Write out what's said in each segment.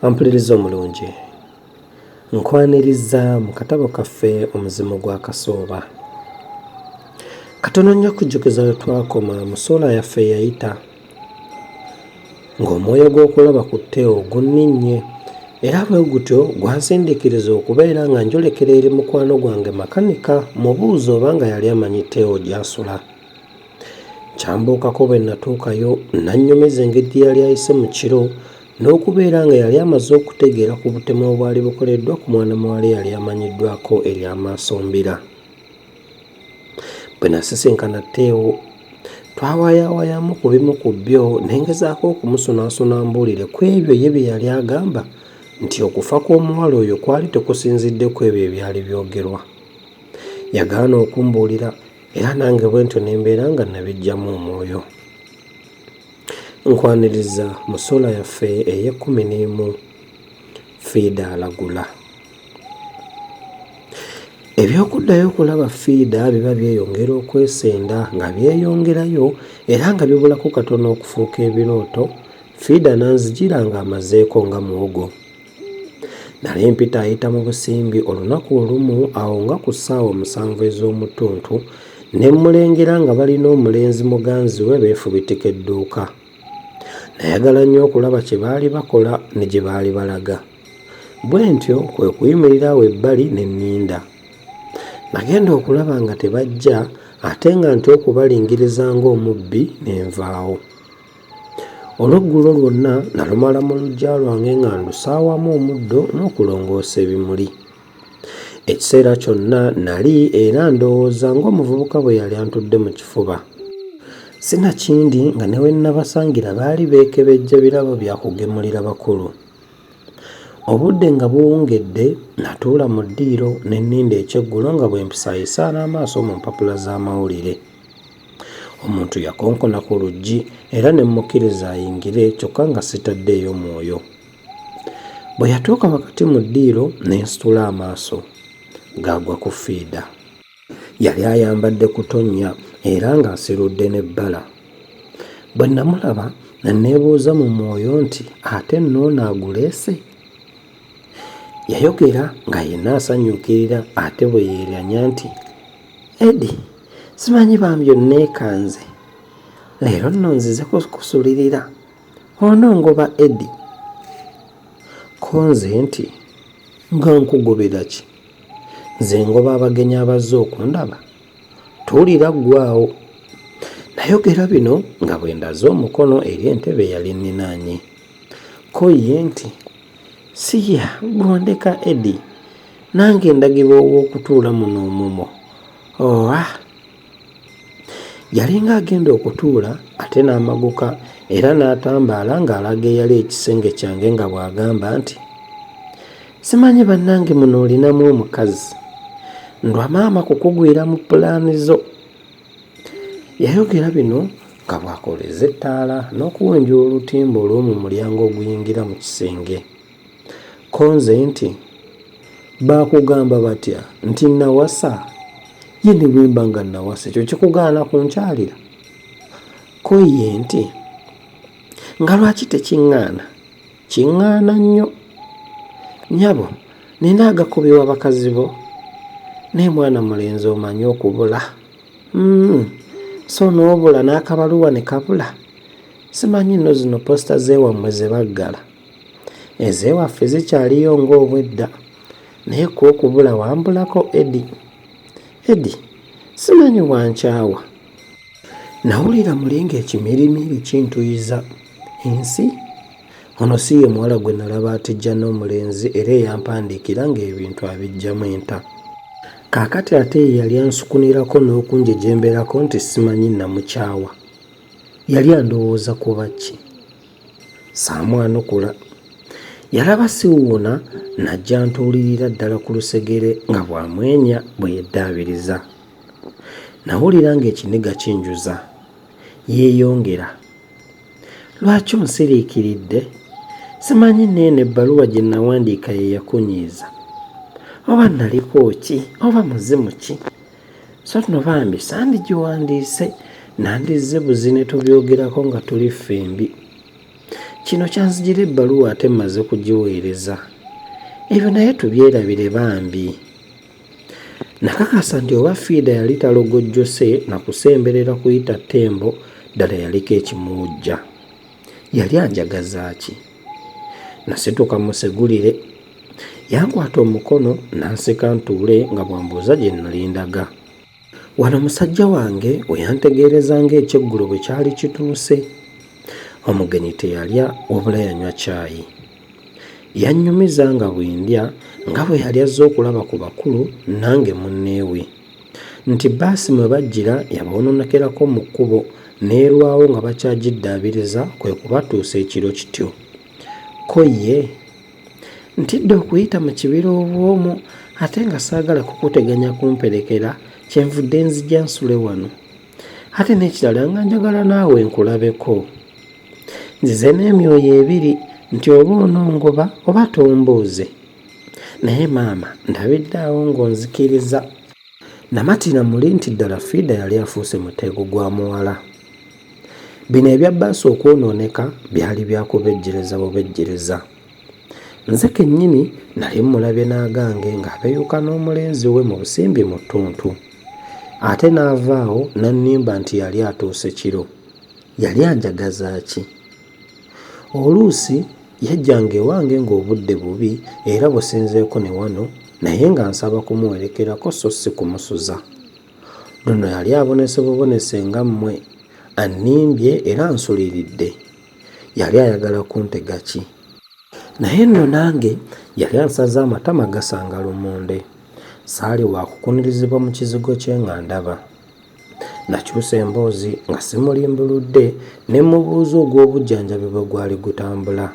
Ampuliriza omulungi, nkwaniriza mu katabo kaffe Omuzimu gwa Kasooba. Katono nnyo okujjukiza we twakoma mu ssuula yaffe eyayita ng'omwoyo gw'okulaba ku Teo gunninnye era bwe gutyo gwansindiikiriza okubeera nga njolekera eri mukwano gwange makanika mmubuuze oba nga yali amanyi Teo gy'asula. Kyambuukako bwe natuukayo n'annyumiza engeri gye yali ayise mu kiro n'okubeera nga yali amaze okutegeera ku butemu obwali bukoleddwa ku mwana muwala eyali amanyiddwako erya Maasombira. Bwe nasisinkana Teewo twawayaawayamu ku bimu ku byo ne ngezaako okumusonaasona ambuulire ku ebyo ye bye yali agamba nti okufa kw'omuwala oyo kwali tekusinzidde ku ebyo ebyali byogerwa. Yagaana okumbuulira era nange bwentyo ne mbeera nga nabiggyamu omwoyo. Nkwaniriza mu ssuula yaffe ey'ekkumi n'emu Fiida alagula. Eby'okuddayo okulaba Fiida biba byeyongera okwesenda nga byeyongerayo era nga bibulako katono okufuuka ebirooto, Fiida n'anzijira ng'amazeeko nga muwogo. Nali mpitaayita mu busimbi olunaku olumu awo nga ku ssaawa 7 ez'omu ttuntu ne mmulengera nga balina omulenzi muganzi we beefubitika edduuka. Nayagala nnyo okulaba kye baali bakola ne gye baali balaga. Bwentyo kwe kuyimirira awo ebbali ne nninda. Nagenda okulaba nga tebajja ate nga ntya okubalingiriza ng'omubbi ne nvaawo. Olweggulo lwonna nalumala mu luggya lwange nga ndusaawamu omuddo n'okulongoosa ebimuli. Ekiseera kyonna nali era ndowooza ng'omuvubuka bwe yali antudde mu kifuba. Sinakindi nga ne we nnabasangira baali beekebejja birabo bya kugemulira bakulu. Obudde nga buwungedde natuula mu ddiiro ne nninda ekyeggulo nga bwe mpisaayisa n'amaaso mu mpapula z'amawulire. Omuntu yakonkona ku luggi era ne mmukkiriza ayingire kyokka nga sitaddeeyo mwoyo. Bwe yatuuka wakati mu ddiiro ne nsitula amaaso, gaagwa ku Fiida. Yali ayambadde kutonnya era ng'asirudde n'ebbala. Bwe namulaba ne neebuuza mu mwoyo nti ate nno ono aguleese? Yayogera nga yenna asanyuukirira ate bwe yeeranya nti, Eddie, simanyi bambi onneekanze. Leero nno nzize kukusulirira. Onongoba Eddie? Ko nze nti, Nga nkugobera ki? Nze ngoba abagenyi abazze okundaba? Tuulira ggwe awo. Nayogera bino nga bwe ndaze omukono eri entebe eyali enninaanye. Ko ye nti, Siya, ggwe ondeka Eddie. Nange ndagibwa ow'okutuula muno omumwo. Oah! Yalinga agenda okutuula ate n'amaguka era n'atambaala ng'alaga eyali ekisenge kyange nga bw'agamba nti, Simanyi bannange muno olinamu omukazi. Ndwa maama kukugwira mu pulaani zo. Yayogera bino nga bw'akoleeza ettaala n'okuwenjula olutimbe olw'omu mulyango oguyingira mu kisenge. Ko nze nti, Baakugamba batya nti nnawasa? Ye ne bwe mba nga nnawasa ekyo kikugaana kunkyalira? Ko ye nti, Nga lwaki tekiŋŋaana? Kiŋŋaana nnyo. Nnyabo, nnina agakubibwa bakazi bo? Naye mwana mulenzi omanyi okubula. Hmm, so n'obula n'akabaluwa ne kabula? Simanyi nno zino posita z'ewammwe ze baggala. Ez'ewaffe zikyaliyo ng'obwedda naye kwo okubula wambulako Eddie. Eddie, simanyi wankyawa? Nawulira muli ng'ekimirimiri kintuyiza. Ensi? Ono si ye muwala gwe nalaba atijja n'omulenzi era eyampandiikira ng'ebintu abiggyamu enta. Kaakati ate ye yali ansukunirako n'okunjejemberako nti simanyi namukyawa. Yali andowooza kuba ki? Saamwanukula. Yalaba siwuuna n'ajja antuulirira ddala ku lusegere nga bw'amwenya bwe yeddaabiriza. Nawulira ng'ekiniga kinjuza. Yeeyongera. Lwaki onsiriikiridde? Simanyi n'eno ebbaluwa gye nawandiika ye yakunyiiza. Oba naliko ki oba muzimu ki? So nno bambi sandigiwandiise, nandizze buzi ne tubyogerako nga tuli ffembi. Kino kyanzijira ebbaluwa ate mmaze kugiweereza. Ebyo naye tubyerabire bambi. Nakakasa nti oba Fiida yali talogojjose na kusemberera kuyita Ttembo ddala yaliko ekimuwujja. Yali anjagaza ki? Nasituka mmusegulire. Yankwata omukono n'ansika ntuule nga bw'ambuuza gye nnali ndaga. Wano musajja wange we yantegeereza ng'ekyeggulo bwe kyali kituuse. Omugenyi teyalya wabula yanywa caayi. Yannyumiza nga bwe ndya nga bwe yali azze okulaba ku bakulu nange munneewe. Nti bbaasi mwe bajjira yaboononekerako mu kkubo n'erwawo nga bakyagiddaabiriza kwe kubatuusa ekiro kityo. Ko ye Ntidde okuyita mu kibira obw'omu ate nga saagala kukuteganya kumperekera kyenvudde nzija nsule wano. Ate n'ekirala nga njagala naawe nkulabeko. Nzize n'emyoyo ebiri nti oba onongoba oba tombuuze. Naye maama ndabidde awo ng'onzikiriza. Namatira muli nti ddala Fiida yali afuuse muteego gwa muwala. Bino ebya bbaasi okwonooneka byali bya kubejjereza bubejjereza. Nze kennyini nali mmulabye n'agange ng'abeyuka n'omulenzi we mu busimbi mu ttuntu. Ate n'ava awo n'annimba nti yali atuuse kiro. Yali anjagaza ki? Oluusi yajjanga ewange ng'obudde bubi era businzeeko ne wano naye nga nsaba kumuwerekerako so si kumusuza. Luno yali abonese bubonese nga mmwe, annimbye era ansuliridde. Yali ayagala kuntega ki? Naye nno nange yali ansaze amatama gasanga lumonde. Saali wa kukunirizibwa mu kizigo kye nga ndaba. Nakyusa emboozi nga simulimbuludde ne mmubuuza ogw'obujjanjabi bwe gwali gutambula.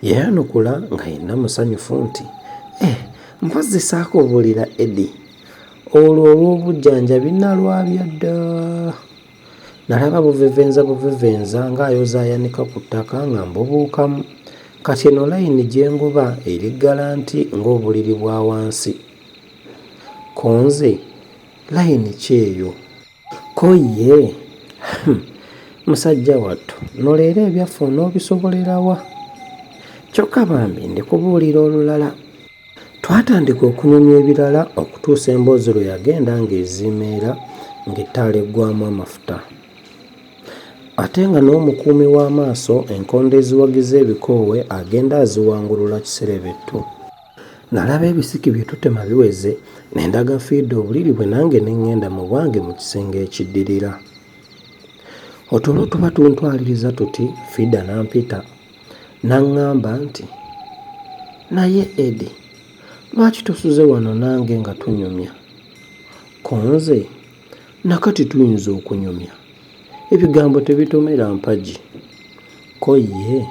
Yayanukula nga yenna musanyufu nti, Eh, mpozzi saakubuulira Eddie. Olwo olw'obujjanjabi nalwabya dda. Nalaba buvevenza buvevenza ng'ayoza ayanika ku ttaka nga mbubuukamu. Kati eno layini gye ngoba eri ggalanti ng'obuliri bwa wansi. Ko nze, Layini ki eyo? Ko ye, Hum, musajja wattu no leero ebyaffe onoobisobolera wa? Kyokka bambi ndikubuulira olulala. Twatandika okunyumya ebirala okutuusa emboozi lwe yagenda ng'eziimeera ng'ettaala eggwaamu amafuta. Ate nga n'omukuumi w'amaaso enkondo eziwagiza ebikoowe agenda aziwangulula kiserebettu. Nalaba ebisiki bye tutema biweze ne ndaga Fiida obuliri bwe nange ne ŋŋenda mu bwange mu kisenge ekiddirira. Otulo tuba tuntwaliriza tuti Fiida n'ampita n'aŋŋamba nti, Naye Eddie, lwaki tosuze wano nange nga tunyumya? Ko nze, Na kati tuyinza okunyumya. Ebigambo tebitomera mpagi. Ko ye,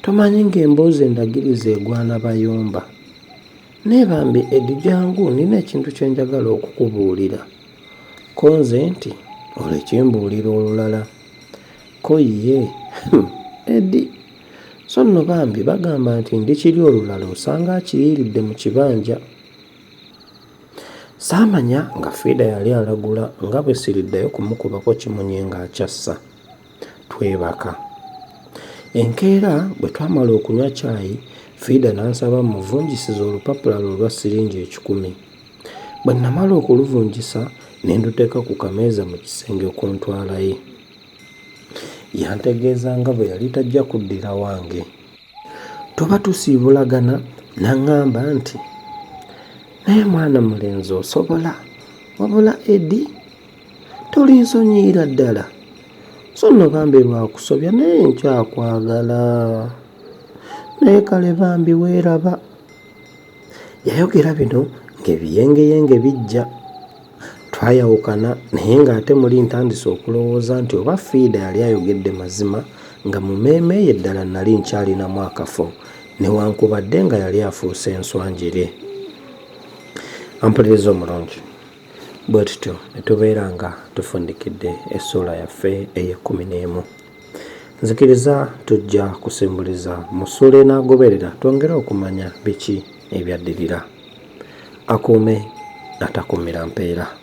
Tomanyi ng'emboozi endagirize egwana bayomba? Naye bambi Eddie jangu nnina ekintu kye njagala okukubuulira. Ko nze nti, Oleke mbuulira olulala. Ko ye, Hum, Eddie! So nno bambi bagamba nti ndi kiri olulala osanga akiriiridde mu kibanja. Saamanya nga Fiida yali alagula nga bwe siriddayo kumukubako kimunye ng'akyassa. Twebaka. Enkeera bwe twamala okunywa caayi, Fiida n'ansaba mmuvunjisize olupapula lwe olwa siringi ekikumi. Bwe nnamala okuluvunjisa ne nduteeka ku kameeza mu kisenge ku ntwala ye. Yantegeeza nga bwe yali tajja kuddira wange. Tuba tusiibulagana n'aŋŋamba nti, Naye mwana mulenzi osobola, wabula Eddie tolinsonyiyira ddala? So nno bambi lwakusobya naye nkyakwagala. Naye kale bambi weeraba. Yayogera bino ng'ebiyengeyenge bijja. Twayawukana naye ng'ate muli ntandise okulowooza nti oba Fiida yali ayogedde mazima nga mu mmeeme ye ddala nnali nkyalinamu akafo newankubadde nga yali afuuse nswa njere. Ampuliriza omulungi, bwe tutyo ne tubeera nga tufundikidde essuula yaffe ey'ekkumi n'emu. Nzikiriza tujja kusimbuliza mu ssuula enaagoberera twongere okumanya biki ebyaddirira. Akuume atakuumira mpeera.